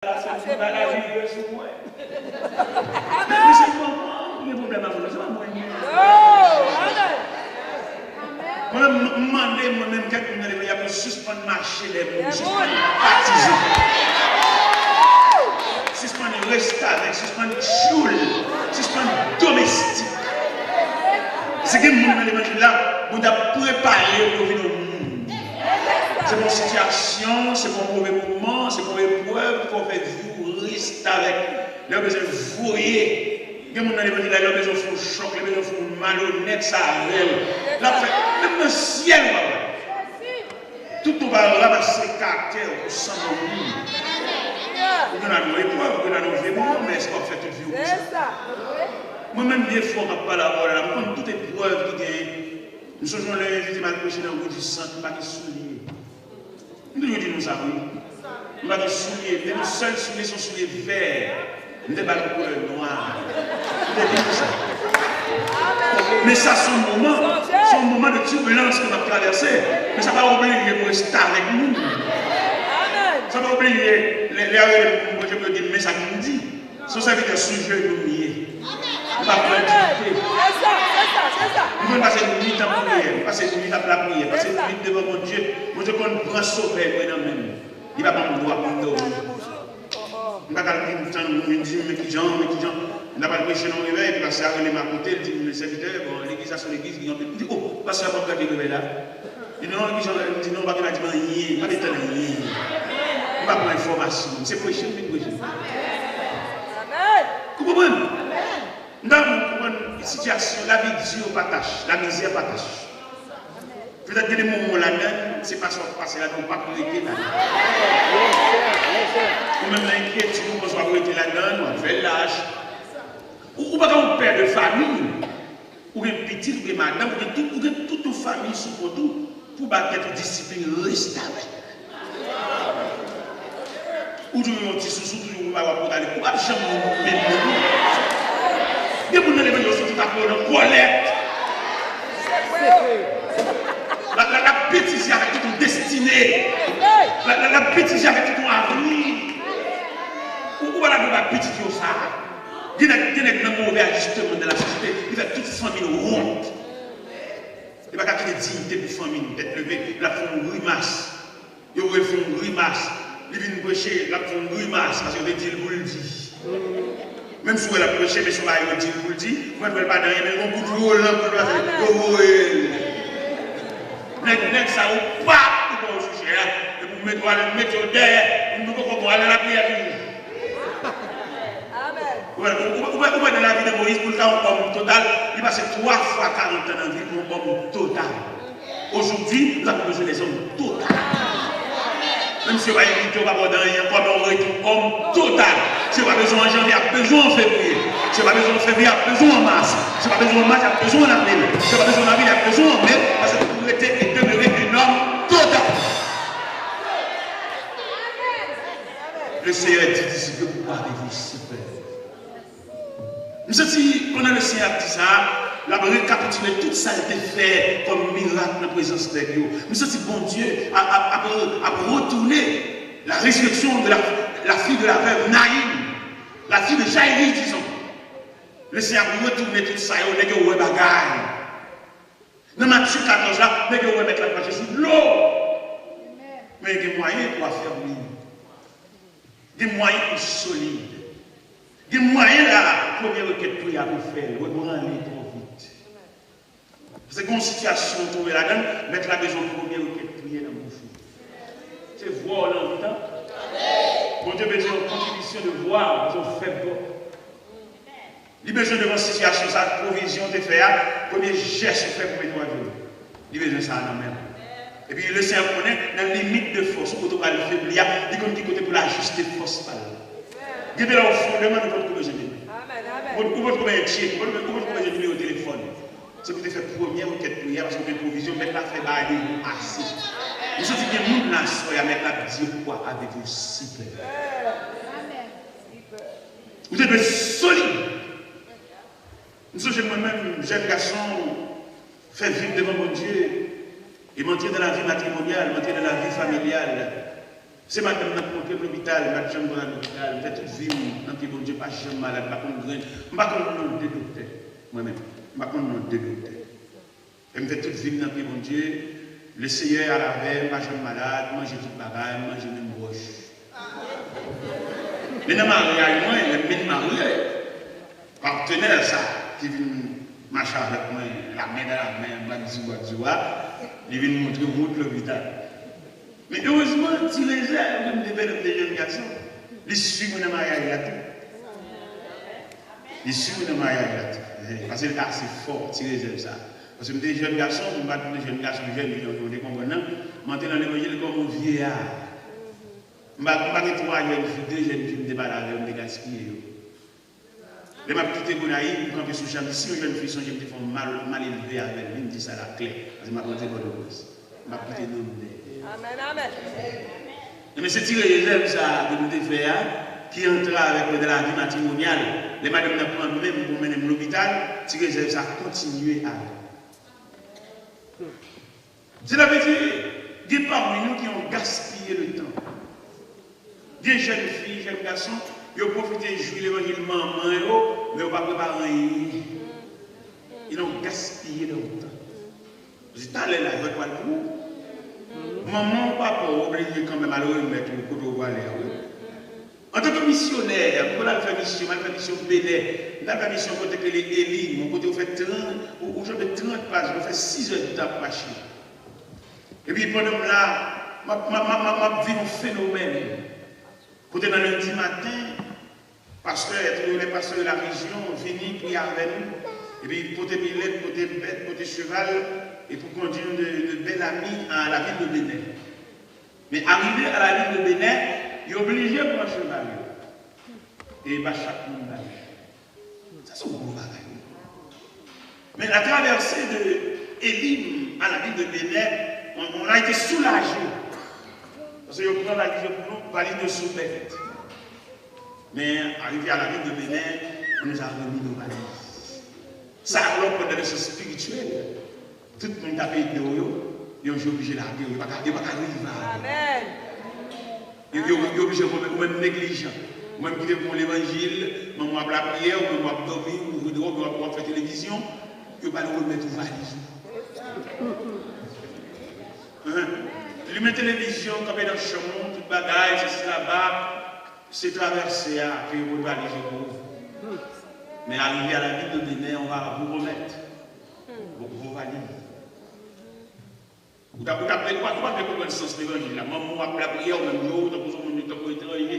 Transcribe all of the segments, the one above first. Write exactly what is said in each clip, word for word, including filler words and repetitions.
la sèm, se pa lavi yo sou mwen. Mesye, m konprann, m gen pwoblèm avè nou, se pa mwen. Mwen menm, m mande mwen menm kèk moun nan levanjil la pou sispann mache dèyè moun, sispann patize, sispann restavèk, sispann tchoul, sispann domestik. Se gen moun nan levanjil la, Bondye ap prepare yo pou yo vin yon moun. Se pa yon sitiyasyon, se pa yon move moman, se pa yon eprèv ki fè w fè vi w restavèk. Lè w bezwen voye, gen moun nan levanjil la, lè w bezwen fè yon chòk, lè w bezwen fè yon malonèt sa avè l. L ap fè, menm nan syèl, w ap wè. Tout nou pa ranmase karaktè w pou sanble yon moun. Ou gen nan yon eprèv, ou gen nan yon move moman, men èske w ap fè tout vi w konsa? Mwen menm, vye frè m ap pale avè w la, m konn tout eprèv ki genyen. M sonje yon lè yo envite m al preche nan Woodisant, m pa gen soulye. M toujou di nou sa, wi. M pa gen soulye. M te gen yon sèl soulye, se yon soulye vè. M te ba l yon koulè nwa. M te di nou sa. Men sa se yon moman, se yon moman de tibilans ke m ap travèse. Men sa pa oblije pou restavèk moun. Sa pa oblije lè, lè yo rele m, Bondye pou yo di m, men sa ki m di. Se yon sèvitè sou jenou m ye. M pa pran dikte. M konn pase nwit an priyè. M pase nwit ap lapriyè. Pase nwit devan Bondye. Bondye konn pran somèy mwen nan men m. Li pa ban m dwa pou m dòmi. M pa ka al vin tann moun vin di m, men kijan, men kijan. M t ap al preche nan yon revèy, epi pastè a rele m akote, l di m, men sèvitè, bon, legliz la se yon legliz ki gen anpil. M di, o, pastè a p ap gade revèy la. Li di, non, kijan, m di, non, pa gen la di m anyen, m pa gen tann anyen. M pa pran enfòmasyon, se preche m vin preche. Ou konprann? M ta renmen w konprann sitiyasyon, lavi di pa tach, lamizè pa tach. Petèt gen de moman w ladann, se pa sa w ap pase ladan, ou p ap rete ladan. Ou menm nan enkyetid, ou panse w ap rete ladann, w ap fè lach. Ou, ou pa ka yon pè de fanmi. Ou gen pitit, ou gen madanm, ou gen tout, ou gen tout yon fanmi sou kont ou pou ba tèt ou disiplin restavèk. Ou toujou yon ti sousou, toujou ou pa wè pou w ale. Ou p ap janm menm non. Gen moun nan levanjil yo soti k ap nan kòlèt. L ap, l ap, l ap betize avèk tout yon destine. L ap, l ap, l ap betize avèk tout yon avni. Ou, ou pa ta dwe ba pitit yo sa. Gen nèg, gen nèg nan move ajisteman nan lasosyete, li fè tout fanmi l wont. Li pa ka kite diyite pou fanmi l, tèt leve, l ap fè yon grimas. Yo voye l fè yon grimas. Li vin preche, l ap fè yon grimas, paske yo te di l pou l di. Menm si w wè l ap preche, men se yon bagay yo di l pou l di, ou mèt wè l pa nan anyen, men yon kout volan pou l pase, yo voye l. Nèg, nèg sa yo pa pou ba yo sijè a, epi w mete, w al mete yo dèyè, nou poko bon, ale lapriyè toujou. Ou wè, ou, ou, ou wè, ou wè nan lavi de Moyiz, pou l ta yon òm total, li pase twa fwa karant tan nan vi l pou yon òm total. Aujourd'hui, nous avons besoin des hommes total. Menm si yo pa envite w, pa ba w dan anyen ankò, men w rete yon òm total. Si yo pa bezwen w an janvye, y ap bezwen w an fevriye. Si yo pa bezwen w an fevriye, y ap bezwen w an mas. Si yo pa bezwen w an mas, y ap bezwen w an avril. Si yo pa bezwen w an avril, y ap bezwen w an me. Paske pou rete e demere un homme total. Le Seigneur dit ici que pourquoi avez-vous si peur? M santi, pandan Lesenyè ap di sa, l ap rekapitile tout sa l te fè kòm mirak nan prezans nèg yo. M santi Bondye ap, ap, ap, ap retounen la résurrection de la, la fille de la veuve Naïm, la fille de Jaïrus, disons. Lesenyè ap retounen tout sa yo, nèg yo wè bagay. Nan Matye katòz la, nèg yo wè Mèt la ap mache sou dlo. Men gen mwayen pou afèmi. Gen mwayen pou solid. Gen mwayen la, premye rekèt priyè a pou fè l, rebranle twò vit. Paske gen yon sitiyasyon w twouve ladan l, Mèt la bezwen premye rekèt priyè nan bouch ou. Se vwa w l anvi tande. Bondye bezwen yon kontribisyon de vwa w, paske w fèb twòp. Li bezwen devan sitiyasyon sa, pwovizyon w te fè a, premye jès ou fè pou mete w ajenou. Li bezwen sa nan men w. Epi Lesenyè konnen, nan limit de fòs ou, kote w pral febli a, li konn ki kote pou l ajiste fòs pa l. Gen de lè w fon demann, ou potko bezwen demann. Ou pot-, ou potko bezwen tcheke, ou pot-, ou potko bezwen nimewo telefòn. Se pou te fè premye rekèt priyè, paske w gen pwovizyon, Mèt la fè bagay yo ase. M santi gen moun nan aswè a, Mèt la ap di yo, pourquoi avez-vous si peur? Ou te dwe solid. M sonje mwen menm, jèn gason, fè vi m devan Bondye, e m antre nan lavi matrimonyal, m antre nan lavi familyal. Se madanm nan ki montre m lopital, m pa t janm konn al lopital. M fè tout vi m nan pye Bondye, m pa janm malad, m pa konn grenn, m pa konn non de doktè. Mwen menm, m pa konn non de doktè. E m fè tout vi m nan pye Bondye. Le Seyè al avè m, m pa janm malad, m manje tout bagay, m manje menm wòch. Men nan maryaj mwen, lè m vin marye, patnè sa ki vin mache avèk mwen, lamen nan lamen, bandi wa di wa, li vin montre m wout lopital. Men erezman, ti rezèv ke m te fè lè m te jèn gason, li swiv mwen nan maryaj la tou. Li swiv mwen nan maryaj la tou. Paske l te ase fò, ti rezèv sa. Paske m te jèn gason, m pa t jèn gason jèn jan w te konprann nan, men m te nan levanjil kòm yon vyeya. M pa, m pa gen twa jèn fi, de jèn fi m te pale avè yo, m te gaspiye yo. Lè m ap kite Gonayiv, m kanpe sou Janm, si yon jèn fi sonje m te fè yon mal, mal elve avè l, wi, m di sa la klè, paske m ap rantre Pòtoprens. M ap kite non m dèyè. Amèn, amèn. Ebyen, se ti rezèv sa a ke nou te fè a, ki antre avèk mwen nan lavi matrimonyal. Lè madanm nan pran men m pou mennen m lopital, ti rezèv sa a kontinye avè m. Cela veut dire, gen pami nou ki yon gaspiye letan. Gen jèn fi, jèn gason, yo pwofite jwi levanjil manman yo, men yo pa prepare anyen. Ils ont gaspillé leur temps. Se talè la, jwèt pral pou ou. Manman ou papa w oblije kanmenm al remèt ou kote w prale a, wi. Antanke misyonè, m konn al fè misyon, m al fè misyon Benè. M t al fè misyon kote k rele Elim, yon kote ou fè trant, ou, ou janbe trant paj, ou fè sizè di tan ap mache. Epi pandan m la, m ap, m ap, m ap, m ap, m ap viv yon fenomèn. Kote nan lendi maten, pastè, tout lè pastè de la région vini priye avè nou, epi pote milèt, pote bèt, pote cheval, e pou kondui nou de, de Bèlami a la vil de Benè. Men arive a la vil de Benè, yo oblije pran cheval yo. E ba chak moun ba li. Sa se yon gwo bagay, wi. Men la traversée de Elim à la ville de Bénin, on, on a été soulagé. Paske yo pran valiz yo pou nou, valiz yo sou bèt. Men arive a la vil de Benè, on nous a remis nos valises. Sa, lè w pran dimansyon espirityèl, tout moun k ap ede w yo, yo oblije lage w, yo pa ka, yo pa ka rive avè w. Amèn. Yo, yo, yo oblije remèt ou menm neglijan. Ou menm ki te pran levanjil, manman w ap lapriyè, ou menm w ap dòmi, ou ouvri dwòg, ou ap, w ap fè televizyon, yo pral remèt ou valiz ou. Hein? Limen televizyon, kanpe nan chanm ou, tout bagay, sesi laba, se travèse a ke yo pral valize pou ou. Men arive a la vil de Benè, on va vous remettre vos, vos valises. Ou ta, ou ta, ou pa, ou pa vle konprann sans levanjil la. Manman w ap lapriyè, ou menm yo, ou tankou se yon moun, tankou etranje.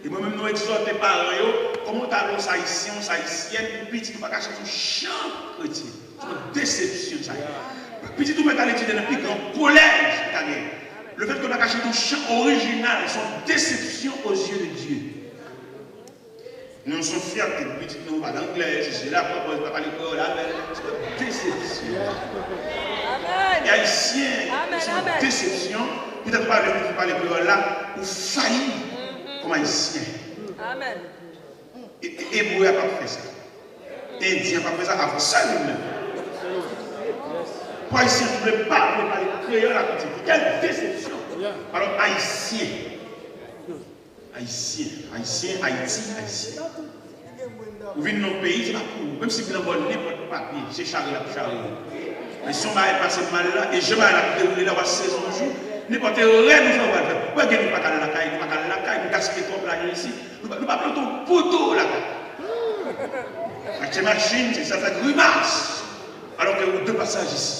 E mwen menm, nou egzòte paran yo, kòman w ta lòs ayisyen, yon ayisyèn, pou pitit ou pa ka chante yon chan kretyen. Se yon desepsyon sa ye. Pitit ou mèt al etidye nan pi gran kolèj ou ta genyen. Le fait que w pa ka chante yon chan orijinal, se yon desepsyon aux yeux de Dieu. Nou, se yon fyète pou pitit nou, pale anglè, sesi la, pòpòz pa pale kreyòl avè l, se yon desepsyon. Amèn. E ayisyen, amèn, se yon amèn, desepsyon. Petèt ou pa vle pitit ou pale kreyòl la, ou fayi kòm ayisyen. Amèn. E, e, ebre a p ap fè sa. Endyen a p ap fè sa, avè sèl li menm. Pou ayisyen, nou vle pa vle pale kreyòl ak pitit. Kèl desepsyon! Alò, ayisyen. Ayisyen, ayisyen, Ayiti, ayisyen. Ou vin nan yon peyi, se pa pou ou. Menm si blan ba w nenpòt papye, se chare l ap chare w. Men si yon bagay pase mal la, e jan bagay la ap dewoule la, w a sezi yon jou, nenpòt erè nou fè, w pral fè. Ou wè gen nou pa ka al lakay, nou pa ka al lakay, nou gaspiye twòp lajan isi, nou pa, nou pa plante yon poto lakay. Achte machin, se sa fè grimas. Alò ke ou de pasaj isi.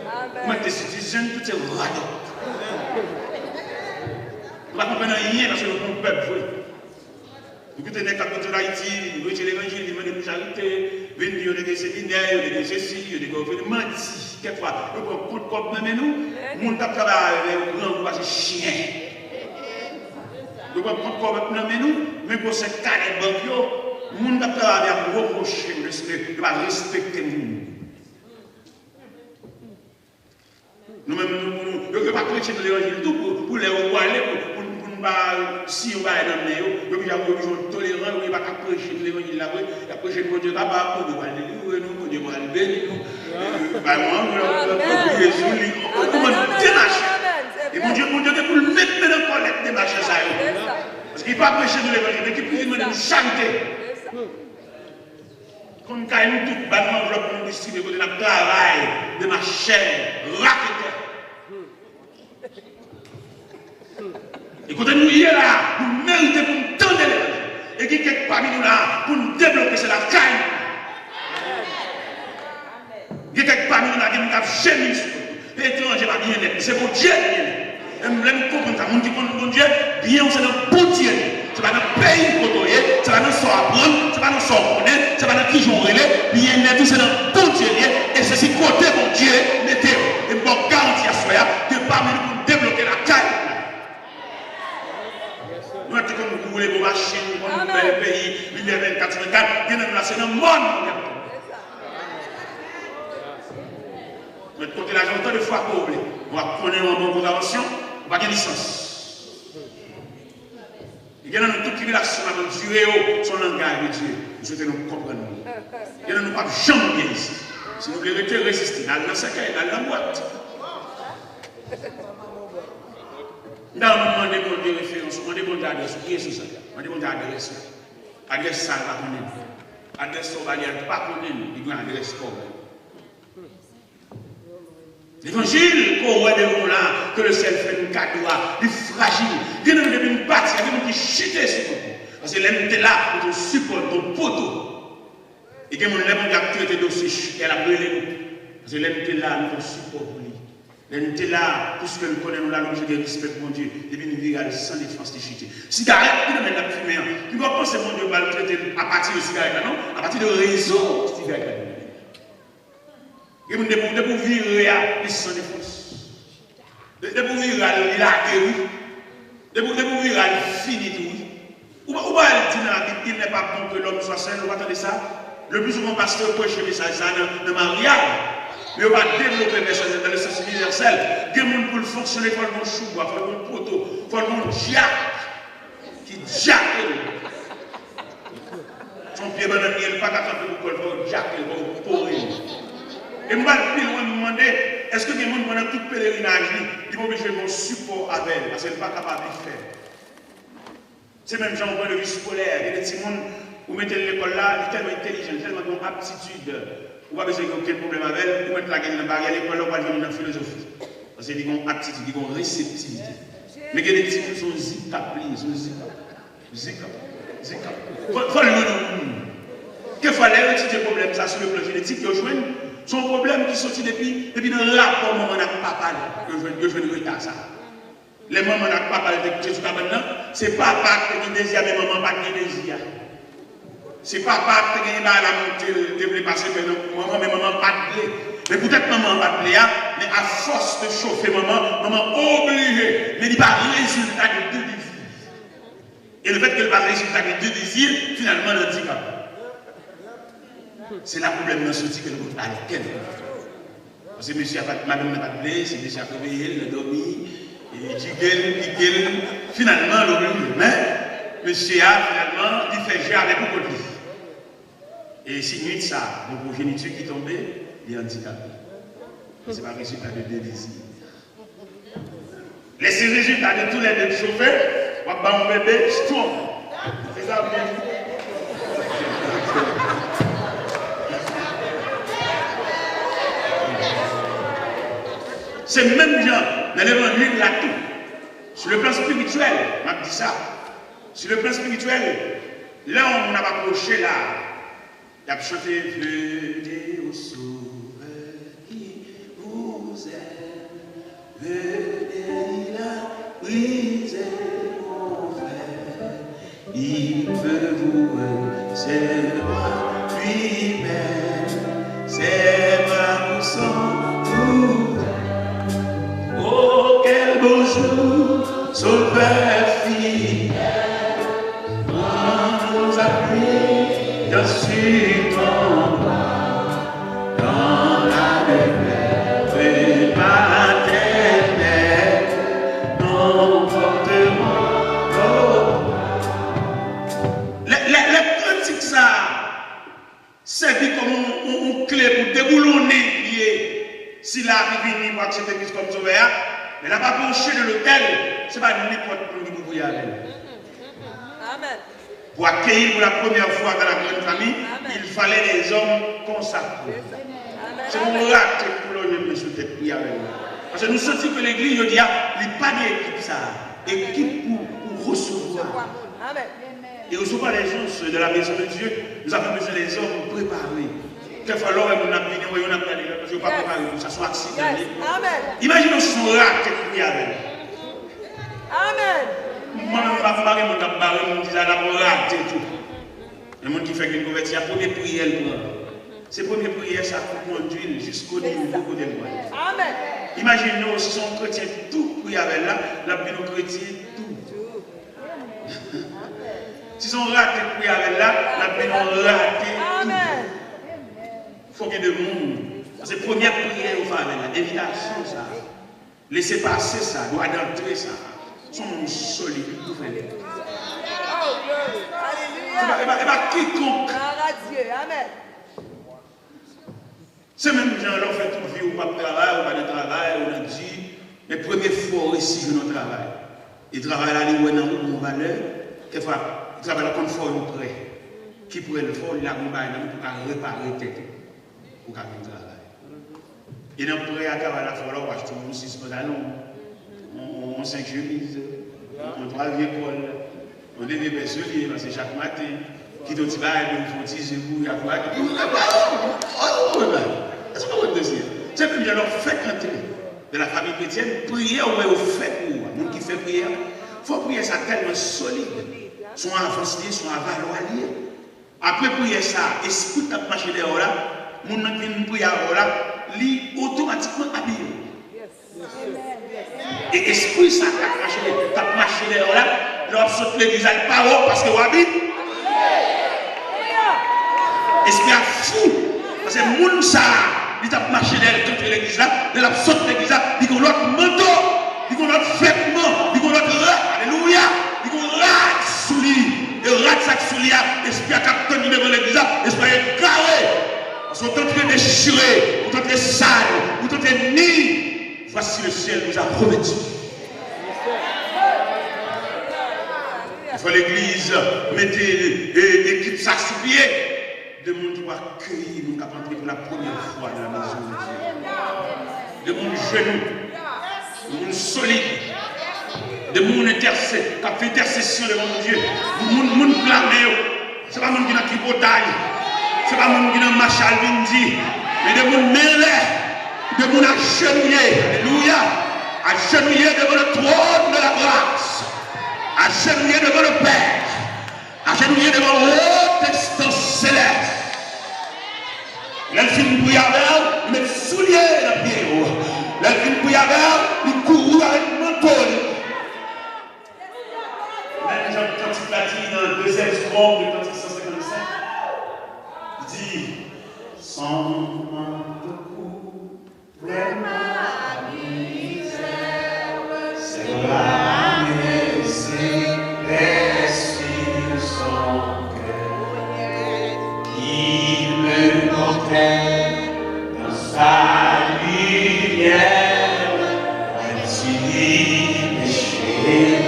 Amèn. Ou mèt te citizen, tout se radòt. Ou pa konprann anyen paske nou pa yon pèp vre. Nou kite nèg k ap vin sot Ayiti, vin preche levanjil, vin mande pou charite, vin di yo te gen seminè, yo te gen sesi, yo te gen ofèt, manti. Kèk fwa, yo pran kont kòb nan men nou, moun k ap travay avè yo grangou pase chen. Yo pran kont kòb nan men nou, men gwosè kanè bank yo, moun k ap travay avè yo ap repwoche yo, yo pa respekte moun. Nou menm, nou, nou, yo, yo pa preche nou levanjil tou pou, pou lè yo pwale, pou, pou, pou nou pa, si yo bay nan men yo, yo oblije, yo oblije toleran, yo pa ka preche nou levanjil la vre, y ap preche nou Bondye kapab, Bondye pral delivre nou, Bondye pral beni nou, bay mwen anvlòp, priye sou li, ou konprann, demache. Bondye, Bondye gen pou l met men nan kòlèt demachè sa yo. Paske li pa preche nou levanjil, men ki pou vin mande nou charite. Konn kay nou tout, ba nou anvlòp pou nou distribye kote n ap travay, demachè, raketè. E kote nou ye la, nou merite pou n tande levanjil. E gen kèk pami nou la, pou n debloke, se lakay nou. Gen kèk pami nou la, gen moun k ap jemi sou nou. Etranje pa byennèt, se Bondye ki byennèt. E m vle nou konprann sa, moun ki konn Bondye, byen w se nan Bondye li ye. Se pa nan peyi kote w ye, se pa nan sa w aprann, se pa nan sa w konnen, se pa nan kijan w rele, byennèt ou se nan Bondye li ye, e se si kote Bondye mete w. E m ba w garanti aswè a, gen pami nou pou n debloke lakay nou. Nou mèt te konn woule gwo machin, nou konn bèl peyi, limyè vennkat sou vennkat, gen nan nou la se nan mòn nou mèt. Mèt konte lajan otan de fwa ke w vle. W ap konnen yon bon kontravansyon, ou pa gen lisans. E gen nan nou tout tribilasyon n ap andire yo, se yon langaj de Dye. M swete nou konprann li. Gen nan nou p ap janm byen isi. Si nou vle rete, reziste. N al nan sèkèy, n al nan bwat. M ta renmen mande Bondye referans ou, mande Bondye adrès ou, priye sou sa. Mande Bondye adrès ou. Adrès sa l pa konnen. Adrès sa w ba li a, li pa konnen l, li gen adrès pa w. Levanjil ke w wè devan w la, ke lesyèl fè n kado a, li frajil. Gen nan nou depi n pati, gen moun ki chite sou kont nou. Paske lè n te la, nou te yon sipò, nou te yon poto. E gen moun lè Bondye ap trete dosye chitè, l ap rele nou. Paske lè n te la, nou te yon sipò pou li. Lè n te la, piske l konnen nou la, l oblije gen respè pou Bondye. Epi n vire al san defans, li chite. Sigarèt ki nan men l ap fimen an. Piga w panse Bondye pral trete l apati de sigarèt la, non? Apati de rezo sigarèt la. Gen moun depi, depi w vire a, li san defans. De- Depi w vire a, li lage, wi. Depi, depi w vire a, li fini tou, wi. Ou pa, ou pa wè l di nan Labib, il n'est pas bon que l'homme soit seul, ou pa tande sa? Le plus souvent, pastè yo preche mesaj sa nan, nan maryaj. Men yo pa devlope mesaj sa dans le sens universel. Gen moun pou l fonksyone, fò l gen yon choubwa, fò l gen yon poto, fò l gen yon dyak. Ki djake l. Se yon pye bannann li ye, li pa ka kanpe pou kò l, fò yo djake l, fò yo pore l. E m pral pi lwen, m mande, èske gen moun pandan tout pelerinaj li, li pa oblije gen yon sipò avè l, paske li pa kapab li fè. Se menm jan yon pwennvi eskolè, gen de timoun, ou mete l lekòl la, li tèlman entèlijan, li tèlman gen yon aptitid, ou pa bezwen gen okenn pwoblèm avè l, ou mèt lage l nan baryè lekòl la, ou pral jwenn li nan filozofi. Paske li gen yon aptitid, li gen yon reseptivite. Men gen de timoun, se yon zikap li ye, se yon zikap. Zikap. Zikap. Fò, fò l jwenn yon moun. Kèfwa, lè yo etidye pwoblèm sa sou le plan jenetik, yo jwenn, se yon pwoblèm ki soti depi, depi nan rapò manman l ak papa l, yo jwenn, yo jwenn reta sa. Lè manman l ak papa l te kouche sou kabann nan, se papa k te gen dezi a, men manman pa t gen dezi a. Se papa k te gen bagay la monte l, te vle pase men nan kou manman, men manman pa t vle. Men poutèt manman an pa t vle a, men afòs de chofe manman, manman oblije, men li pa rezilta de de dezi. E lefètke l pa rezilta de de dezi, finalman, l andikape. Se la pwoblèm nan soti ke l gon alkèl. Paske mesye a pa t, madanm nan pa t vle, se mesye a k reveye l nan dòmi, e jige l, pike l, finalman, l oblije. Men, mesye a, finalman, li fè je avèk ou kont li. E si nwit sa, gon pwojeniti ki tonbe, li andikape. Se pa rezilta de de dezi. Lè se rezilta de toulède k chofe, w ap ba yon bebe strok. Se sa m di. Se menm jan nan levanjil la tou. Sou le plan espirityèl, m ap di sa. Sou le plan espirityèl, lè yon moun ap apwoche la, y ap chante, Venez au Sauveur qui vous aime, venez, il a brisé mon fer, il veut vous recevoir lui-même, ses bras vous sont ouverts. Oh, quel beau jour, Sauveur fidèle, en nous appuyant sur ton bras, dans la demeure paternelle, nous porterons nos bras. Lè, lè, lè kantik sa a sèvi kòm yon, yon, yon kle pou deboulone pye sila ki vini pou aksepte Kris kòm Sovè a, Mais là-bas, approché de l'autel, se pa nenpòt moun ki pou priye avè l. Amen. Pour accueillir pour la première fois dans la grande famille, il fallait des hommes consacrés. Se yon rate pou lòt jwenn men sou tèt priye avè l. Paske nou santi ke legliz, jodi a, li pa gen ekip sa. Ekip pou, pou resevwa. Amen. Et recevoir les anges de la maison de Dieu, nous avons besoin des hommes préparés. Kèlkefwa lè w wè moun ap vini, w wè youn ap gade lòt, paske yo pa prepare pou sa, se yon aksidan li ye. Imajine w si se yon rate k priye avè l. Amen. Mwen menm, m pa, m pa gen moun k ap bare m, m di sa, l ap rate tou. Men moun ki fèk vin konvèti a, premye priyè l pran. Se premye priyè sa pou kondui l jisko nivo kote l pral. Amen. Imajine w si se yon kretyen tou k priye avè l la, l ap vin yon kretyen tou. Si se yon rate k priye avè l la, l ap vin yon rate tou. Fò gen de moun. Paske premye priyè yo fè avè l la, envitasyon sa. Lese pase sa, dwa dantre sa. Se yon moun solid ki pou fè l. Se pa, e pa, e pa kikonk. Se menm jan lè w fè tout vi w p ap travay, ou pa nan travay, ou nan di, men premye fwa w resi jwenn yon travay. E travay la, li wè nan ou yon valè, kèlkefwa, travay la konn fè w yon prè. Ki prè l fè w, li lage yon bagay nan men pou w ka repare tèt ou, pou w ka vin travay. E nan prè a, travay la fè w la, ou achte yon sis pantalon, yon, yon senk chemiz, yon twa vye kòl. Mwen te vle pè sou li, paske chak maten, kite yon ti bagay pou l fè yon ti je pou y ap gade. Se pa mwen dosye. Se menm jan lè w fèk antre de la famille chrétienne, priyè w wè yo fè pou ou a, moun ki fè priyè a, fò priyè sa tèlman solid. Se yon avans li ye, se yon avalwa li ye. Apre priyè sa, espri k t ap mache dèyè w la, moun nan k vin priye avè w la, li otomatikman abiye. E espri sa k ap mache, k ap mache dèyè w la, lè w ap sot legliz la, li pa wè w paske w abiye. Espri a fou. Paske moun sa a, li t ap mache dèyè l k antre legliz la, lè l ap sot legliz la, li gen yon lòt manto, li gen yon lòt vètman, li gen yon lòt rad, alelouya, li gen yon rad sou li. E rad sa k sou li a, espri a k ap tann li devan legliz la, espri a egare. Paske w t antre dechire, w t antre sal, w t antre ni. Voici le ciel nous a revêtus. Fò legliz mete, e, ekip sa sou pye. De moun ki pou akeyi, moun k ap antre pou la premyè fwa nan la maison de Dieu. De moun jenou, de moun solid, de moun entèse-, k ap fè entèsesyon devan Bondye. Moun, moun klame yo. Se pa moun ki nan tripotay. Se pa moun ki nan mach al vin di. Men de moun men anlè. De moun ajenouye. Alelouya. Ajenouye devan le trône de la grâce. Ajenouye devan le Père. Ajenouye devan wot enstans selès. Lè l fin priye avè w, li met soulye nan pye w. Lè l fin priye avè w, li kouvri w avèk manto li. Menm jan kantik la di nan dezyèm stwòf de kantik san senkannsenk, li di, San manto kouvri m ak mizè, c'est la main de l'Esprit sur son cœur qui me portait dans sa lumière, même si péché.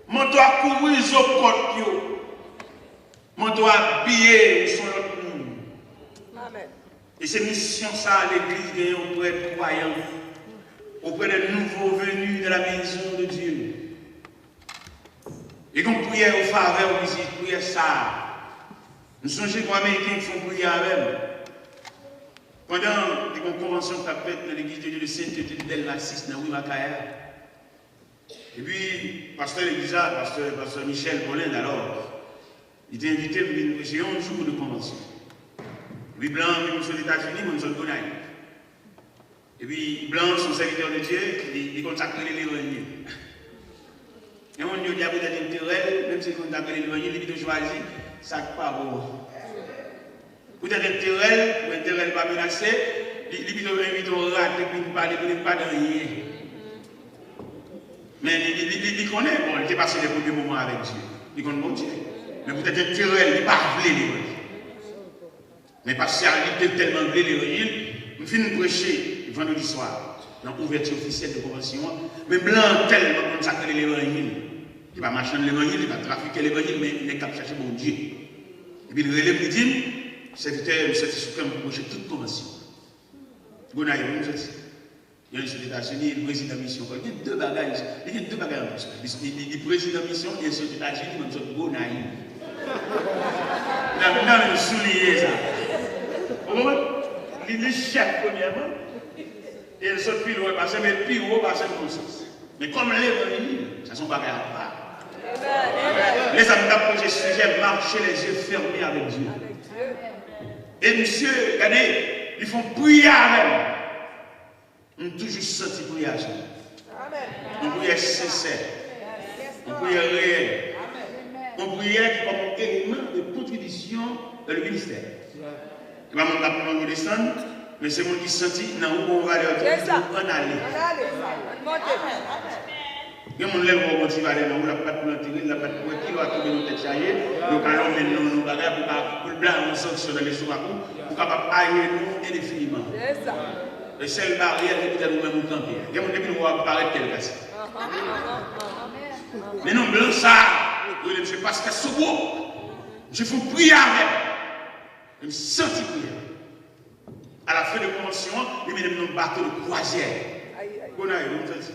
Manto a kouvri zo kòt yo. Manto a abiye yo, se yon lòt moun. E se misyon sa a legliz genyen oprè de kwayan, oprè de nouvo venu de la maison de Dieu. E gen yon priyè an favè w, misye, priyè sa a. M sonje gon Ameriken ki fè yon priyè avè m. Pandan te gen yon konvansyon k t ap fèt nan Legliz de Dieu de Sainteté de Delma sis nan ri Makaya. Epi, pastè legliz la, pastè, pastè Michel Paulin, alò, li te envite m vin preche yon jou de konvansyon. Epi blan an vin sot Etazini, mwen m sot Gonayiv. Epi blan an se yon sèvitè de Dye, li, li konn sa k rele levanjil. Gen moun yo di a poutèt enterè l, menm si li konn sa k rele levanjil, li pito chwazi sa k pa bon an. Poutèt enterè l, pou enterè l pa menase, li, li pito envite w rate pou vin pale, pou li pa gen anyen. Men li, li, li, li, li konnen, bon, li te pase de premye moman avèk Dye. Li konn Bondye. Men poutèt enterè l, li pa vle levanjil. Men pastè a, li te tèlman vle levanjil, m fin preche vandredi swa, nan ouvèti ofisyèl de konvansyon an, men blan an tèlman konn sa k rele levanjil. Li pa machann levanjil, li pa trafikè levanjil, men nèg k ap chache Bondye. Epi l rele m, li di m, sèvitè, m soti sou kè m pou preche tout konvansyon an. Gonayiv, wi, m soti. Yon sot Etazini, li prezidan misyon ankò. Li gen de bagay, li gen de bagay an plis. Li, li, li, li prezidan misyon, e sot Etazini, mwen m sot Gonayiv. Nan, nan, men sou li ye sa. Ou konprann? Li, li chèf premyèman, e l sot pi lwen pase m, e l pi wo pase m nan sans. Men kòm levanjil, sa se yon bagay apa. Lè sa m t ap preche sijè marcher les yeux fermés avec Dieu. E misye, gade, li fè yon priyè avè m. M toujou santi priyè a sou mwen. Yon priyè sensè. Yon priyè reyèl. Yon priyè ki kòm yon eleman de kontribisyon dans le ministère. Se pa moun k ap plonje desann, men se moun ki santi nan ou gon valè ki di w ann ale. Gen moun lè l wè w gon ti valè nan ou, l ap bat pou l antere l, l ap bat pou wè kilè w a tonbe nan tèt chaje, yo ka lonmen l nan yon bagay pou ka, pou l blaze yon sanksyon nan lestomak ou, pou kapab ajenou endefiniman. E sèl baryè, se poutèt ou menm ou kanpe a. Gen moun depi l wè w ap parèt kè l kase. Men non blan sa a, yo rele misye pastè Sobo. Misye fè yon priyè avè m. E m santi priyè a. A la fen de konvansyon an, li mennen m nan yon bato de kwazyè. Gonayiv, wi, m santi.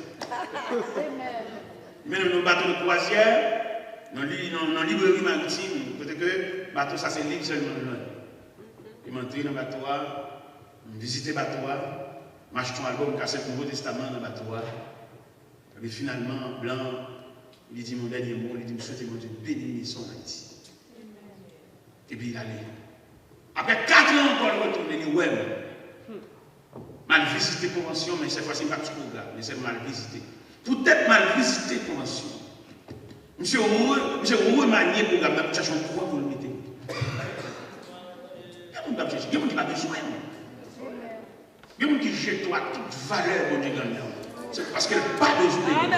Li mennen m nan yon bato de kwazyè, nan li, nan, nan libreri maritim, kote ke bato sa se liv sèlman l jwenn. E m antre nan bato a, m vizite bato a, m achte yon albòm kasèt Nouvo Testaman nan bato a. Epi finalman, blan an, li di m yon dènye mo, li di m swete Bondye beni misyon an Ayiti. Epi l ale. Apre kat an ankò, l retounen, li wè m. M al vizite konvansyon, men sèt fwa si m pa t sou pwogram, men sèlman m al vizite. Poutèt m al vizite konvansyon, misye re-, misye remanye pwogram nan pou l chache yon kouran pou l mete m. Gen moun k ap chèche, gen moun ki pa bezwen m. Gen moun ki jete w ak tout valè Bondye gen anndan w. Se paske l pa bezwen w.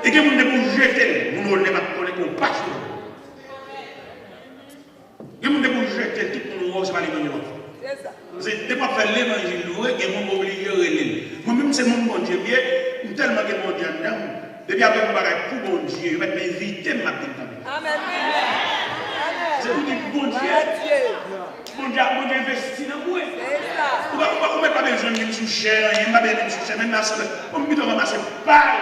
E gen moun depi w jete l, moun onè p ap konnen ke w pa sou. Gen moun depi w jete l, tout moun wè w, se pa levanjil w ap fè. Paske depi w ap fè levanjil vre, gen moun oblije rele l. Mwen menm se moun Bondye m ye, m tèlman gen Bondye anndan m. Depi apre yon bagay pou Bondye, yo mèt envite m, m ap vin kanpe. Se pou di Bondye. Bondye, Bondye envesti nan mwen. Ou pa, ou pa, ou mèt pa bezwen vin sou chè, anyen, m pa bezwen vin sou chè, menm nan asanble. Bon, m pito ranmase pay.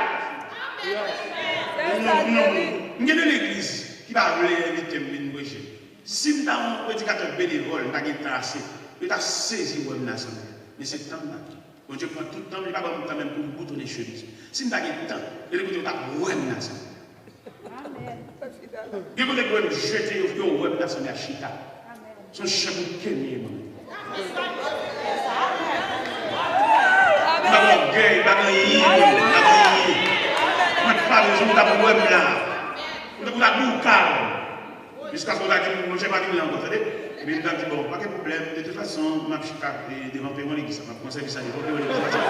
Non, non, non. M gen de legliz ki pa vle envite m vin preche. Si m ta yon predikatè benevòl, m ta gen tan ase. Yo ta sezi wè m nan asanble. Men se tan m pa gen. Bondye pran tout tan m, li pa ban m tan menm pou m boutonnen chemiz. Si m ta gen tan, gen de kote yo t ap wè m nan asanble. Gen kote pou m jete yo, yo wè m nan asanble a chita. Se yon chèf ou ke m ye, mwen. M pa gen ògèy, m pa gen anyen, m pa gen anyen. Mwen pa bezwen w t ap wè m la. Ou t ap, ou t ap bouka. Jiskaske w ta di m, monchè, pa vin la ankò, tande. Epi m t ap di, bon, pa gen pwoblèm, de tout fason, m ap chita, e, devan peron legliz la, m ap pran sèvis la devan peron legliz la.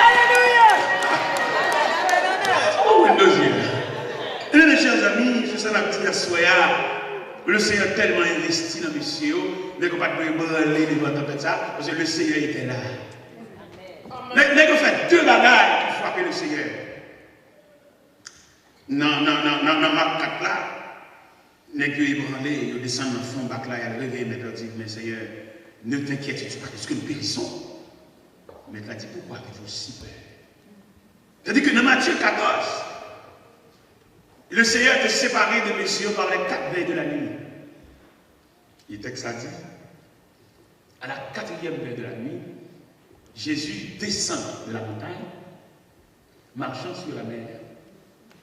Alelouya! Sa pa Windows ye. Ebyen, mes chers amis, se sa n ap di aswè a. Le Seigneur tèlman envesti nan mesye yo, nèg yo pa t dwe ebranle devan tanpèt sa, paske le Seigneur était là. Nèg, nèg yo fè de bagay ki frape le Seigneur. Nan, nan, nan, nan, nan Mak kat la, nèg yo ebranle, yo desann nan fon bak la, y al reveye mèt la, yo di, men Senyè, ne t'inquiètes-tu pas que nous périssons? Mèt la di, pourquoi avez-vous si peur? Tandis que dans Matthieu quatorze, le Seigneur était séparé de mes yeux par les quatre veilles de la nuit. Et texte a dit, à la quatrième veille de la nuit, Jésus descend de la montagne, marchant sur la mer,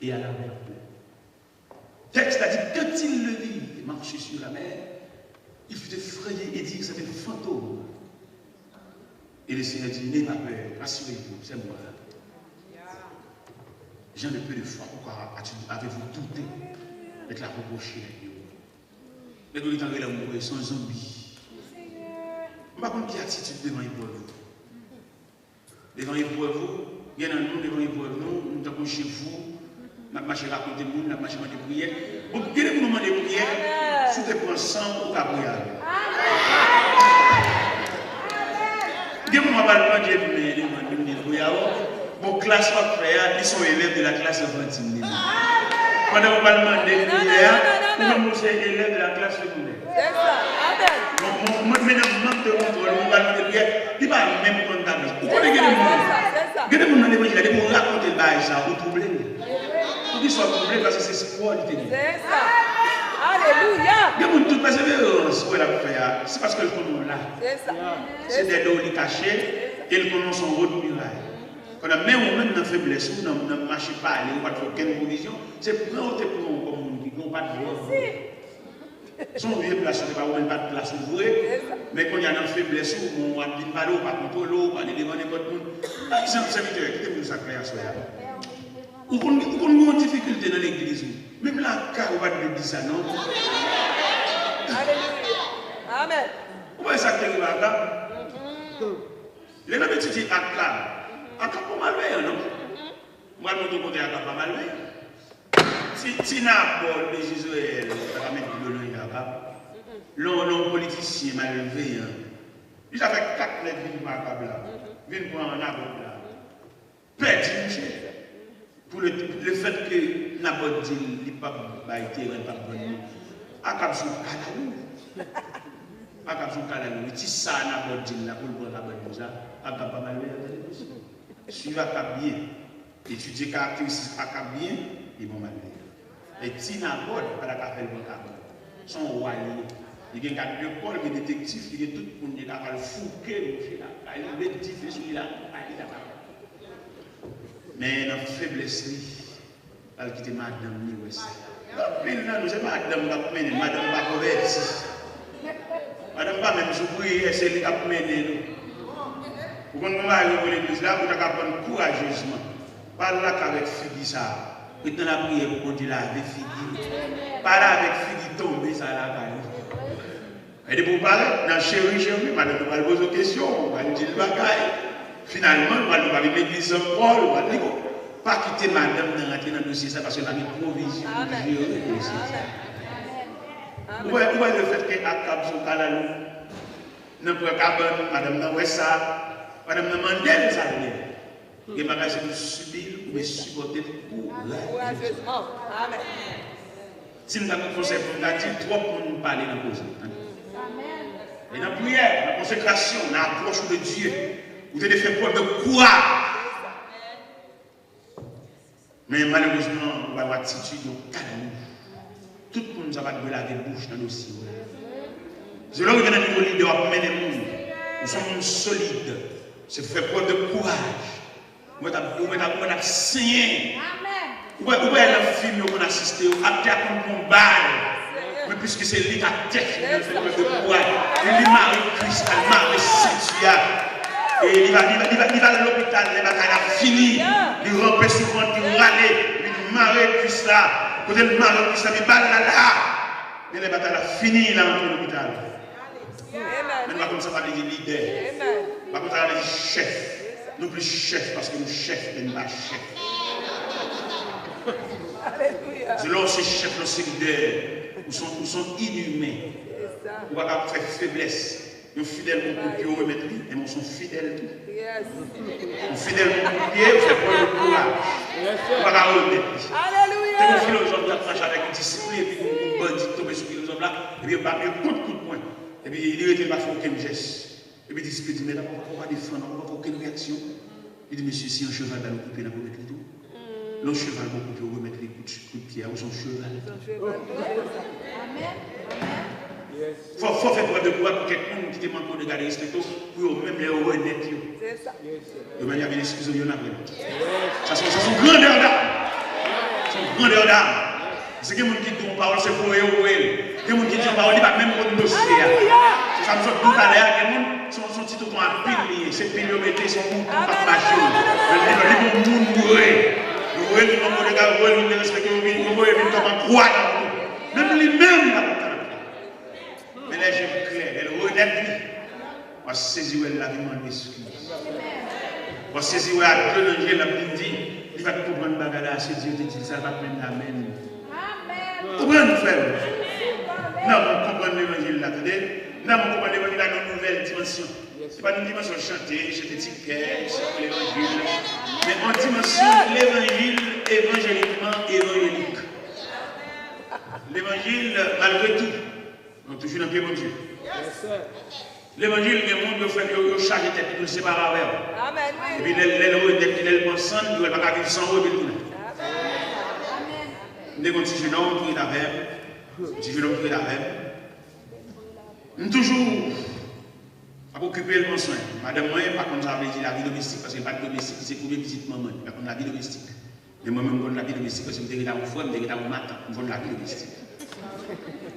et alla vers eux. Texte a dit, quand il le vit marcher sur la mer, il fut effrayé et dit, c'est un fantôme. Et le Seigneur dit, n'aie pas peur, rassurez-vous, c'est moi. Gens de peu de foi, pourquoi as-tu, avez-vous douté? Mèt la repwoche nèg yo. Nèg yo gentan rele m, se yon zonbi. M pa konn ki atitid devan eprèv ou. Devan eprèv ou, gen nan nou, devan eprèv nou, nou tankou chifou, n ap mache rakonte moun, n ap mache mande priyè. Bon, gen de moun ou mande priyè, si w te pran san w, ou ka priye avè l. Gen moun w ap al mande priyè, li mande, li priye avè w. Bon, klas w ap fè a, li se yon elèv de la klas enfantine li menm. Pandan w pral mande l priyè a, ou menm ou se elèv de la klas segondè. Se sa. Amèn. Mwen, mwen, mwen, men nan mank de kontwòl, mwen pral mande priyè, li pa menm konn tabli. Ou konnen gen de moun, gen de moun nan levanjil la, depi w rakonte l bagay sa, ou twouble l. Poukisa w twouble l? Paske se espwa li te gen. Se sa. Alelouya. Gen moun tout pèseverans wè l ap fè a, se paske l konnen w la. Se sa. Se dèyè do w li kache, e l konnen w se yon wòt miray. Pandan men ou menm nan feblès ou, nan, nan mache pale, ou pa t fè okenn pwovizyon, se pran ou te pran ou kòm moun ki gen, ou pa t vle. Se yon vye plas ou te ba ou, men pa t plas ou vre. Men kounye a nan feblès ou, bon, w ap vin pale, ou pa kontwole w, ou pale devan nenpòt moun. Pa egzanp, sèvitè, kite m di w sa klè aswè a. Ou konn, ou konn gen yon difikilte nan legliz ou. Menm lakay ou pa t vle di sa non. Alelouya. Amèn. Ou wè sa k te rive Akab? Lè n ap etidye Akab, Akab pa malveyan non. M pral montre w kote Akab pa malveyan. Ti, ti Nabòl de Jezreyèl, pa ka met dlo nan je Akab. Lè yon, lè yon politisyen malveyan, li ta fè kat nèg vin pran Akab la, vin pran Nabòl la. Pèdi mouche. Pou le, le fèt ke Nabòt di l li p ap bay teren, li p ap vann li. Akab se yon kalalou. Akab se yon kalalou. Ti sa Nabòt di l la pou l pran kabann li sa, Akab pa malveyan tande mesye. Swiv Akab byen. Etidye karakteristik Akab byen, li pa malveyan. E ti Nabòt pa ta ka fè l pran kabann. Se yon wa li ye. Li gen gad de kò, li gen detektif, li gen tout moun, li ta pral fouke mouche la. Li met dife sou li la, li ta pral. Men nan feblès li, l al kite madanm li wè sa. Anpil nan nou, se madanm k ap mennen, madanm pa konvèti. Madanm pa menm sou priyè, se li k ap mennen nou. Ou konn gon mari ou legliz la, ou ta ka pran kourajezman. Pa al lakay avèk figi sa. Ret nan lapriyè pou Bondye lave figi w. Pa al avèk figi tonbe sa lakay ou. E depi w parèt nan cheri, cheri, madanm nan pral poze w kesyon, ou pral di l bagay. Finalman, ou pral, ou pral vin legliz ankò, ou pral li bon. Pa kite madanm nan rantre nan dosye sa, paske l pa gen pwovizyon pou jere dosye sa. Ou wè, ou wè lefètke Akab se yon kalalou, nan pran kabann, madanm nan wè sa, madanm nan mande l sa l vle. Gen bagay se pou sibi l oubyen sipòte l kourajezman. Amèn. Si m ta gen konsèy pou m ta di, twòp moun pale nan koze. Tande. E nan priyè, nan konsekrasyon, nan apwòch ou de Dye, ou te dwe fè prèv de kouraj. Men malerezman, ou ba yo atitid yon kalalou. Tout moun sa pa t dwe lave bouch nan dosye w la. Se lè w rive nan nivo lidè, w ap mennen moun. Ou se yon moun solid. Se fè prèv de kouraj. Ou mèt ap, ou mèt ap, ou mèt ap senyen. Ou wè, ou wè nan fim yo konn asiste yo, aktè a konn pran bal. Men piske se li k aktè fim nan, l fè prèv de kouraj. Li, li mare kwis la, li mare senti a. E li va, li va, li va, li va lopital, lè batay la fini. Li ranpe sou vant, li rale, li mare kwis la. Kote l mare kwis la, li bal la la. Men lè batay la fini, l antre lopital. Men pa konn sa sa vle di lidè. Pa konn sa sa vle di chèf. Nou plis chèf paske nou chèf, men nou pa chèf. Se lè w se chèf, lè w se lidè, ou se yon, ou se yon inimen. Ou pa ka fè feblès. Yon fidèl gon kout pye, ou remèt li, men ou se yon fidèl tou. Yon fidèl gon kout pye, ou fè prèv de kouraj. Ou pa ka remèt li. Te gen yon filozòf ki t ap mache avèk yon disip li, epi yon gwoup bandi tonbe sou filozòf la, epi yo bat li kout kout pwen. Epi li rete, li pa fè okenn jès. Epi disip li di, "Medam, ou pa, ou pa defann, ou pa fè okenn reyaksyon." Li di, "Mesye, si yon cheval ba nou kout pye, n ap remèt li tou. Lè yon cheval ba w kout pye, ou remèt li kout, kout pye a, ou se yon cheval." Fò, fò fè prèv de kouraj pou kèk moun ki te manke w de gade, respekte w, pou yo menm lè yo renèt yo. Yo menm y ap vin eskize w youn apre lòt. Sa se, sa se yon grandè dam. Se yon grandè dam. Si gen moun ki di yon pawòl, se voye yo voye l. Gen moun ki di yon pawòl, li pa menm konn dosye a. Se sa m sot di w talè a, gen moun, se yon, se yon ti tonton a pil li ye. Se pil yo mete, se yon mouton k ap mache. Men li, li bon moun vre. Yo voye l vin yon kote, yo voye l vin derespekte, yo vin, yo voye l vin kòm ankouradjman. Menm li menm, l ap Men lè je l klè, lè l renèt li, w a sezi wè l la vin mande eskiz. W a sezi wè a de nan je l ap vin di, li pa t konprann bagay la, se Dye te di l sa, l pa t menm la menm. Konprann, frè m? Nan, mwen konprann levanjil la, tande? Nan, mwen konprann levanjil la nan yon nouvèl dimansyon. Se pa nan dimansyon chante, chante ti kè, chante levanjil. Men yon dimansyon levanjil evanjelikman evanjelik. Levanjil, malgre tou, Nou toujou nan pye Bondye. Levanjil, gen moun yo fè, yo, yo chaje tèt yo, yo separe avè w. Epi lè, lè l renèt li, lè l pran san l, li wè l pa ka viv san ou, epi l tounen. M te gen yon ti jenòm ki ret avè m. Yon ti jenòm ki ret avè m. M toujou ap okipe l, pran swen. Madanm mwen pa konn sa vle di lavi domestik, paske l pa t domestik, se premye vizit manman l. Li pa konn lavi domestik. Men mwen menm, m konn lavi domestik, paske m te ret ak yon frè m, m te ret ak yon matant, m konn lavi domestik.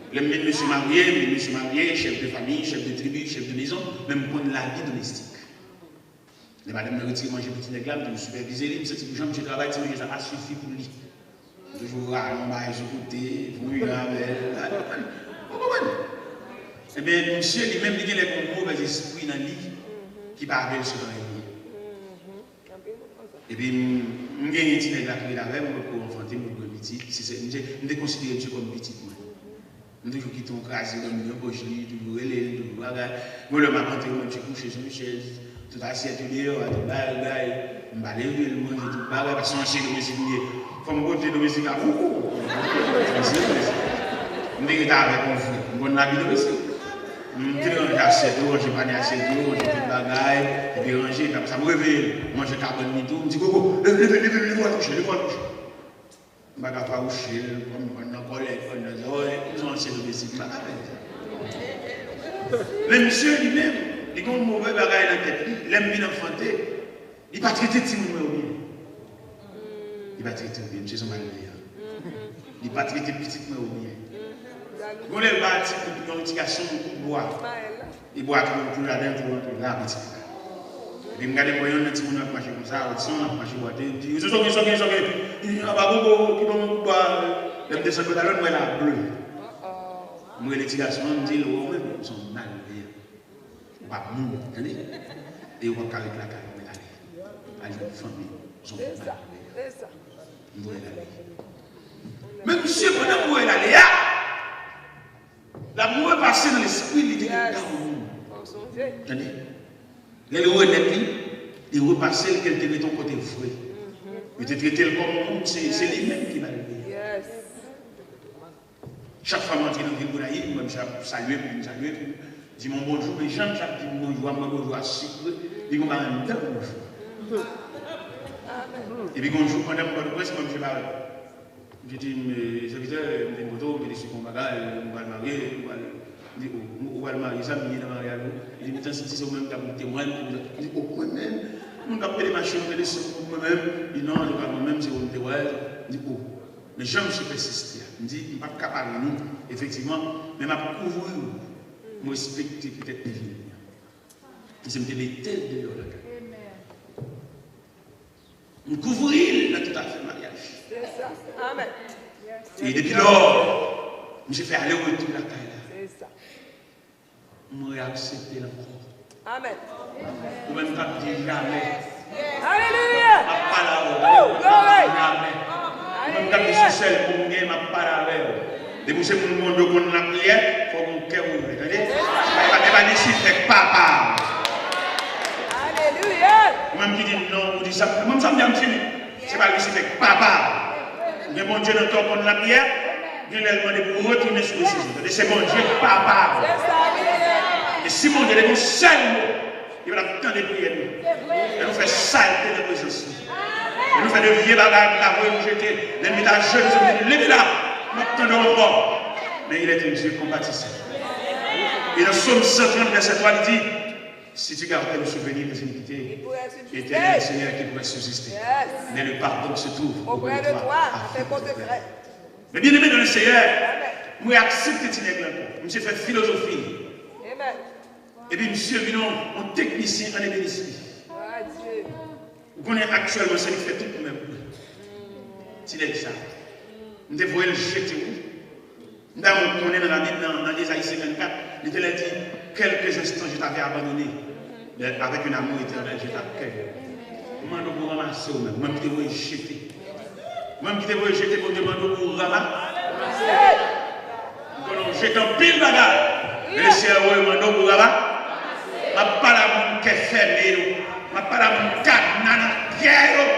Lè m vin mesye marye, m vin mesye marye, chèf de fanmi, chèf de tribi, chèf de mezon, men m konn lavi domestik. Lè madanm nan retire manje pou ti nèg la, m toujou sipèvize li, m santi pou jan misye travay, ti manje sa pa sifi pou li. M toujou rale yon bagay sou kote, fè yon jan avè l. Ou konprann? Ebyen, misye li menm, li genlè gen yon movèzespri nan li ki pa vle l sot anrègle. Epi m, m genyen ti nèg la ki ret avè m, mwen poko anfante, mwen poko gen pitit. Se, se, m te, m te konsidere misye kòm pitit mwen. M toujou kite yon kraze nan men yon pòch li, toujou rele l, toujou bagay. Bon, lè m ap antre, mwen ti kouche sou yon chèz, tout asyèt yo deyò a, tout bagay, bagay. M pa leve l, manje tout bagay, paske se yon ansyen domestik m ye. Fò m pote domestik la pou ou. Ansyen domestik. M te rete avèk yon frè. M konn lavi domestik. M te ranje asyèt yo, ranje panye asyèt yo, ranje tout bagay, epi ranje, epi apre sa m reveye l. Manje kabann li tou, m di, "Koko, leve, leve, leve, leve w al kouche, leve w al kouche." M pa ka fawouche l, kòm m konn nan kòlèt, konn nan zòrèy, m se yon ansyen domestik, m pa ka fè sa. Men misye li menm, li gen yon movè bagay nan tèt li, lè m vin anfante, li pa trete timoun mwen yo byen. Li pa trete yo byen, misye se yon malveyan. Li pa trete pitit mwen yo byen. Gon lè l ba ti, yon ti gason yon kout bwa. Li bwa tou, tou ladan, tou rantre la, pitit la. Epi m gade, m wè yonn nan timoun yo ap mache konsa, Rodson ap mache bwate, m di, "Soke, soke, soke." Li di, "Anba gogo, ki ban mwen kout bwa." Lè m desann pantalon, m wè l ap ble. M rele ti gason an, m di l, "Ou wè ou menm, ou se yon malveyan. Ou pa moun, tande? E ou p ap ka ret lakay ou, mèt ale. Al jwenn fanmi w, ou se yon malveyan." M voye l ale. Men misye, pandan m voye l ale a, l ap repase nan lespri l, li te gen ta yon moun. Tande? Lè l renèt li, li repase l ke l te rete yon kote vre. Yo te trete l kòm yon moun, se, se li menm ki malveyan. Chak fwa m antre nan vil Gonayiv, m wè misye ap salye m, vin salye m, di m yon bonjou, men jan misye ap di m bonjou a, m wè bonjou a sikre, li gen yon bagay anndan bonjou. Epi gon jou, pandan m Pòtoprens, m wè misye parèt. Misye di m, "Sèvitè, m vin kote w, m te deside yon bagay, m pral marye, m pral," m di, "O, ou pral marye, sa m ye nan maryaj ou?" Li di, "Metan si se ou menm k ap temwen m," m di, "O, mwen menm, moun k ap pede mache, m te desann pou mwen menm." Li di, "Non, se pa mwen menm, se ou m te wè." M di, "O." Men jan misye pèsiste a, m di, "M p ap ka pale non, efektivman, men m ap kouvri w." M respekte poutèt li vini an. Misye, m te mete l deyò lakay. M kouvri l nan tout afè maryaj. E depi lò, misye fè ale retou lakay la. M reaksepte l ankò. Ou menm k ap di jamè. M ap pale avè w. Jamè. Ou menm k ap di se sèl bon m gen, m ap pale avè w. Depi w se moun Bondye w konn lapriyè, fò w gen kè ouvè, tande? E pa, e pa Lisifè k papa. Ou menm ki di non, ou di sa, mwen sa m di a m fini. Se pa Lisifè k papa. Men Bondye nan kè w konn lapriyè, gen lè l mande pou w retounen sou desizyon. Tande, se Bondye papa w. E si Bondye te gen yon sèl mo, li pa t ap tande priyè nou. Lè nou fè salte nan prezans li. Lè nou fè de vye bagay pou l ta voye nou jete. Lènmi ta jete nou, nou di, leve la, m ap tande w ankò. Men il est un Dieu compatissant. E nan Sòm san trant, vèsè twa, li di, Si tu gardes tes souvenir des iniquités, Éternel Seigneur, qui pourrait subsister? Mais le pardon se trouve auprès de toi, afin qu'on te craigne. Men byeneme nan Senyè, mwen aksepte ti nèg la ankò. Misye fè filozofi. Epi misye vin yon, yon teknisyen an ebenistri. Ou konnen aktyèlman se li k fè tout pou mwen. Ti nèg sa. M te voye l jete wi. M ta renmen w konnen nan Labib, nan, nan Ezayi senkannkat, Letènèl di, Quelques instants, je t'avais abandonné, mais avec un amour éternel, je t'accueille. M mande w pou w ranmase w menm. Mwen ki te voye jete. Mwen ki te voye jete, Bondye mande w pou w ranmase. M konnen w jete anpil bagay. Men Lesenyè voye mande w pou w ranmase. M ap pale a moun kè fèmen yo. M ap pale a moun kadna nan kè yo.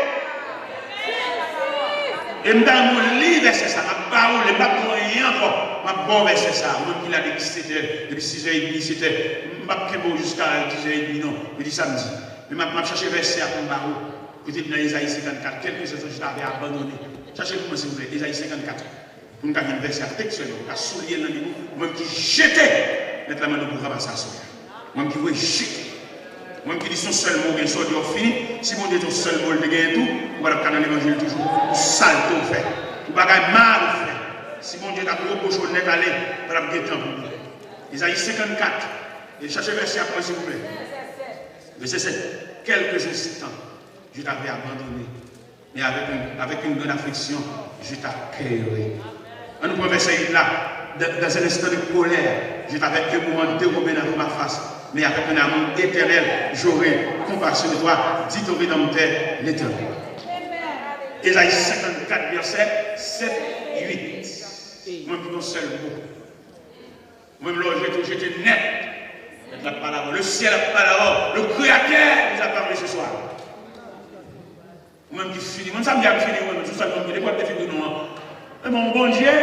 E m ta renmen w li vèsè sa. M ap ba ou li, m p ap di w anyen ankò. M ap ba w vèsè sa. Ou menm ki la depi sèt è, depi sis è edmi, sèt è. M p ap kenbe w jiska dis è edmi non. Jodi samdi. Men m ap, m ap chache vèsè a pou m ba ou. Kote li nan Ezayi senkannkat, Quelques instants, je t'avais abandonné. Chache pou mwen silvouplè, Ezayi senkannkat. Pou n ka jwenn vèsè a tekstyèlman, pou n ka souliye l nan Bib ou, ou menm ki jete, Mèt la mande w pou ranmase aswè a. Ou menm ki voye jete. Ou menm ki di se yon sèl mo w gen, sa w di w fini. Si Bondye te yon sèl mo l te genyen tou, ou pa t ap ka nan levanjil toujou. Pou salte w fè, pou bagay mal ou fè. Si Bondye t ap repwoche w nèt ale, pa t ap gen tan pou ou. Ezayi senkannkat, e chache vèsè a pou mwen silvouplè. Vèsè sèt. Quelques instants, je t'avais abandonné, mais avec une, avec une grande affliction, je t'accueillerai. Ann nou pran vèsè uit la. Dans, dans un instant de colère, je t'avais un moment dérobé dans ma face, mais avec un amour éternel, j'aurai compassion de toi, dit ton Rédempteur, l'Éternel. Ezayi senkannkat, vèsè sèt, uit. Mwen, pou yon sèl mo. Mwen, lè w jete, w jete nèt. Mèt la ap pale avè w. Le ciel ap pale avè w. Le Créateur nous a parlé ce soir. Ou menm ki fini. Mwen, sa m di ap fini, mwen, sou sèl mwen, depi w ap defini nou an. Men bon, Bondye.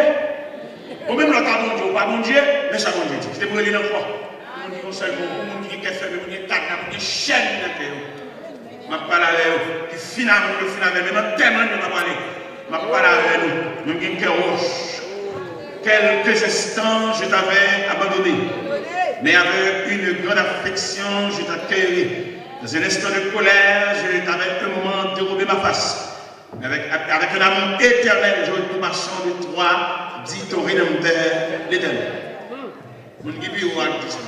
Ou menm lè w ta Bondye, ou pa Bondye, men sa Bondye di. Kite m rele l ankò. Pou moun ki gon sèl mo, pou moun ki gen kè fèmen, moun ki gen kadna, moun ki gen chèn nan kè yo. M ap pale avè yo, ki fin avè m, yo fin avè m, menm antèman yo pa prale. M ap pale avè nou, nou gen kè wòch. Quelques instants, je t'avais abandonné, mais avec une grande affection, je t'accueillerai. Dans un instant de colère, je t'avais un moment dérobé ma face. Mais avec, avec un amour éternel, j'aurai compassion de toi, dit ton Rédempteur, l'Éternel. Moun ki pi wo ak di sa.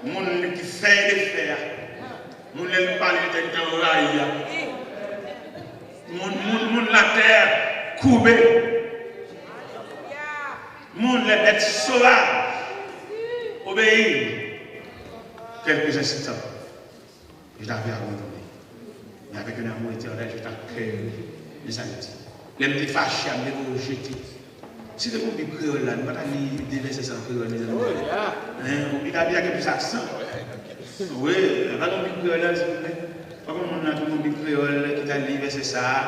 Moun ki fè e defè a. Moun lè l pale, li te anrayi a. Moun, moun, moun latè koube. Moun lè bèt sovaj obeyi. Quelques instants, je t'avais abandonné, mais avec un amour éternel, je t'accueillerai. Men sa li di. Lè m te fache a, m te voye w jete. Si te gon Bib kreyòl la, nou pa ta li de vèsè sa an kreyòl, mezanmi. Hein, ou Bib la gen plis aksan. Wi, pa gon Bib kreyòl la, silvouplè. Pa gon moun nan ki gon Bib kreyòl ki ta li vèsè sa a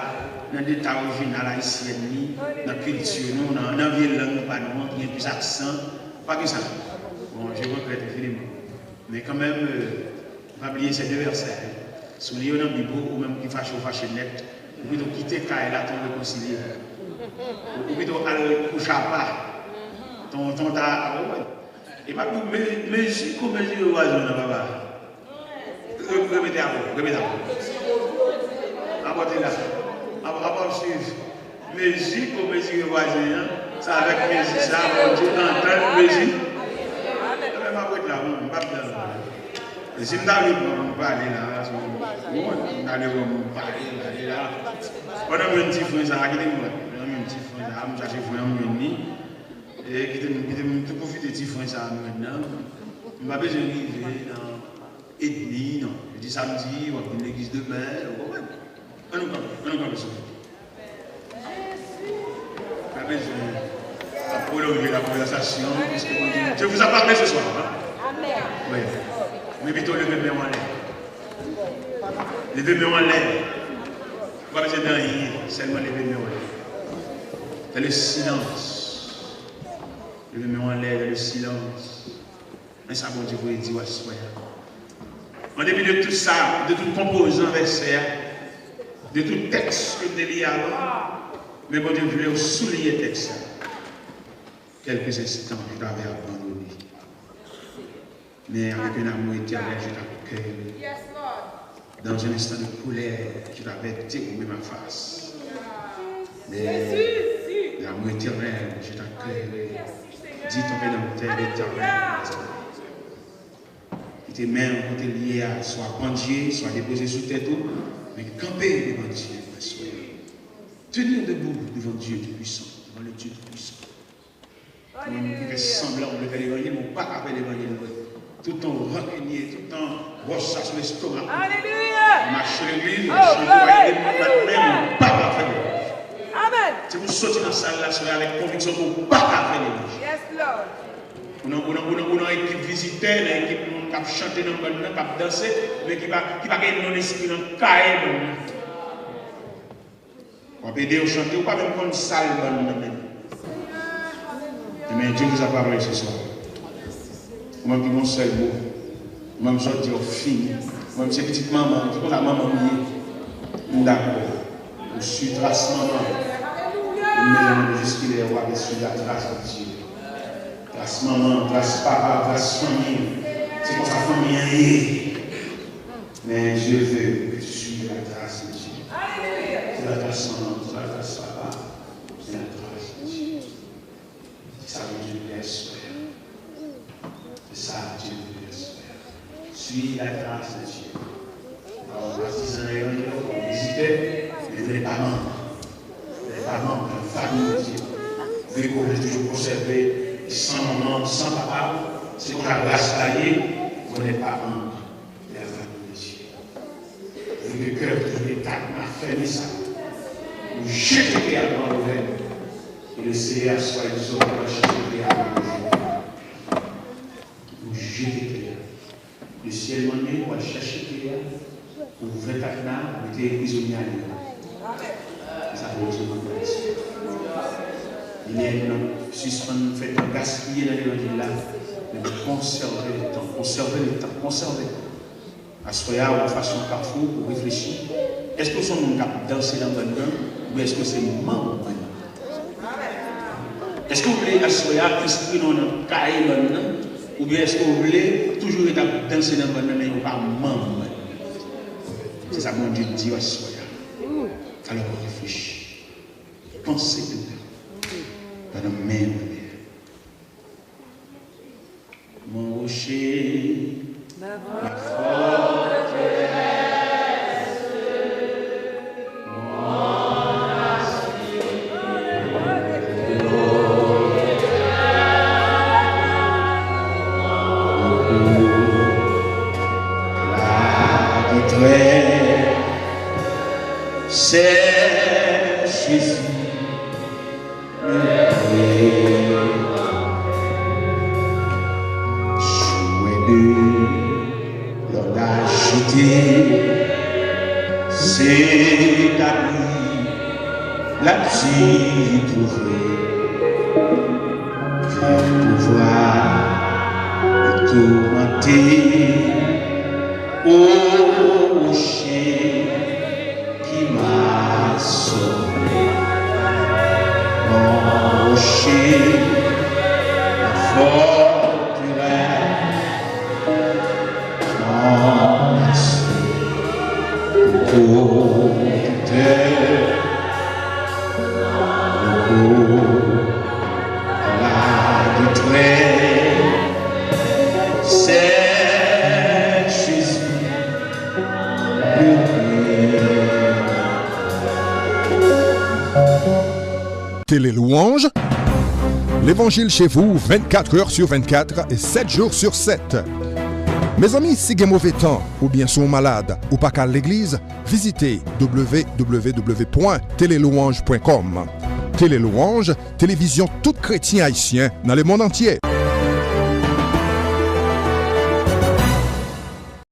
nan leta orijinal ayisyèn li, nan kilti nou, nan, nan vye lang pa nou an, ki gen plis aksan. Pa gen sa. Bon, je regrette infiniment. Men kanmenm, euh, pa bliye se de vèsè. Si w li yo nan Bib ou, ou menm ki fache, ou fache nèt. Ou pito kite kay la, tan w rekonsilye. Ou, ou pito al kouche apa. Tan, tan w ta, a, ou wè. E m ap di w, me-, mezi kon mezire vwazen w nan, papa. Re-, repete apre, repete apre. Apòte la. Ap, ap, ap swiv. Mezi pou mezire vwazen an, se avèk mezi sa a Bondye antann mezi. Ebyen, m ap ret la, m p ap pran. E si m ta vle pran pou m pale la, se yon wont, m ta vle pran pou m pale, pale la. Pandan m jwenn ti fren sa a, kite m pran. Pandan m jwenn ti fren sa a, m chache fren an, m jwenn li. E kite m, kite m tou pwofite ti fren sa a m jwenn nan. M pa bezwen rive nan edmi, non. Jodi samdi, w ap vin legliz demen, ou konprann? Ann nou kanpe, ann nou kanpe, silvouplè. Pa bezwen ap pwolonje la konvèsasyon, piske Bondye, Dieu vous a parlé ce soir, hein? Amen. Wi. Men pito leve men w anlè. Leve men w anlè. Ou pa bezwen di anyen, sèlman leve men w anlè. Dans le silence. Leve men w anlè dans le silence. Men sa Bondye voye di w aswè a. An depi de tout sa, de tout konpozan vèsè a, de tout tèks ke m te li avan, men Bondye vle w souliye tèks la. Quelques instants, je t'avais abandonné. Mais avec un amour éternel, je t'accueillerai. Dans un instant de colère, je t'avais déroulé ma face. Mais l'amour éternel, je t'accueillerai. Dis ton Rédempteur, l'Éternel. Kite men w kote l ye a, swa pandye, swa depoze sou tèt ou, men kanpe devan Dye aswè a. Tenir debout devant Dieu Tout-Puissant, devant le Dieu Tout-Puissant. Ou menm ki fè sanblan ou vle fè levanjil, men ou pa ka fè levanjil vre. Tout tan w rankinye, tout tan w wòch sa sou lestomak ou. Alelouya! Ou mache legliz, ou chante, ou bay demon bat, men ou pa ka fè levanjil. Amèn! Se pou w soti nan sal la aswè avèk konviksyon ke ou pa ka fè levanjil. Yes, Lord. Ou nan, ou nan, ou nan, ou nan ekip vizitè, nan ekip moun k ap chante nan bann nan, k ap danse, men ki pa, ki pa gen non lespri nan kaye bann nan. W ap ede yo chante, ou pa menm konn sal bann nan menm. Ebyen, Dieu vous a parlé ce soir. Ou menm ki gon sèl mo. Ou menm sot di w fini. Ou menm se pitit manman, ki konn sa manman m ye. M dakò. Ou sui tras manman. M bezwen mande jis kilè w ap sui la tras de Dye. Tras manman, tras papa, tras fanmi. Se konsa fanmi an ye. Men je veux que tu suives la trace de Dieu. Se la tras manman, se la tras papa, se la tras de Dieu. Se sa Bondye vle aswè a. Se sa Bondye vle aswè a. Suiv la tras de Dye. Ou pa yon patizan nan levanjil, ou pa yon vizitè, men ou pa manm. Ou pa manm nan fanmi Bondye. Vle ke w vle toujou konsève, san manman, san papa, se konsa ras la ye, ou pa manm. Père, famille de Dieu. Vle ke kè w toujou entak, m afèmi sa. Nou jete kè a nan lorèn. E le Seyè aswè a di w pou al chache kè a pou nou jwenn. Nou jete kè a. Le syèl mande pou al chache kè a. Ouvè kadna, mete prizonye a deyò. Se sa Bondye mande. Li lè nou sispann fè tan gaspiye nan levanjil la, men nou konsève letan, konsève letan, konsève. Aswè a, ou fason kafou, ou reflechi. Èske w se yon moun k ap danse nan bann nan, oubyen èske w se manm bann nan? Èske w vle aswè a enskri non w nan kaye bann nan, oubyen èske w vle toujou ret ap danse nan bann nan, men ou pa manm bann nan? Se sa Bondye di w aswè a. Alò, reflechi. Panse toutan. Pandan men w anlè. Mon rocher, ma forteresse, mon asile. La détresse, c'est Jésus. Jouet de l'orgue agité, c'est l'abri, l'abri trouvé, vers pouvoir et tourmenté, ô rocher qui m'a sauvé, mon rocher, ma forteresse, mon asile, mon protecteur, mon roi, la détresse, c'est Jésus. Télé Louange, l'évangile chez vous, vingt-quatre heures sur vingt-quatre et sept jours sur sept. Mezanmi, si gen move tan, oubyen si w malad, ou pa ka al legliz, vizite w w w pwen tele louange pwen kòm. Télé Louange, televizyon tout kretyen ayisyen nan lemonn antye.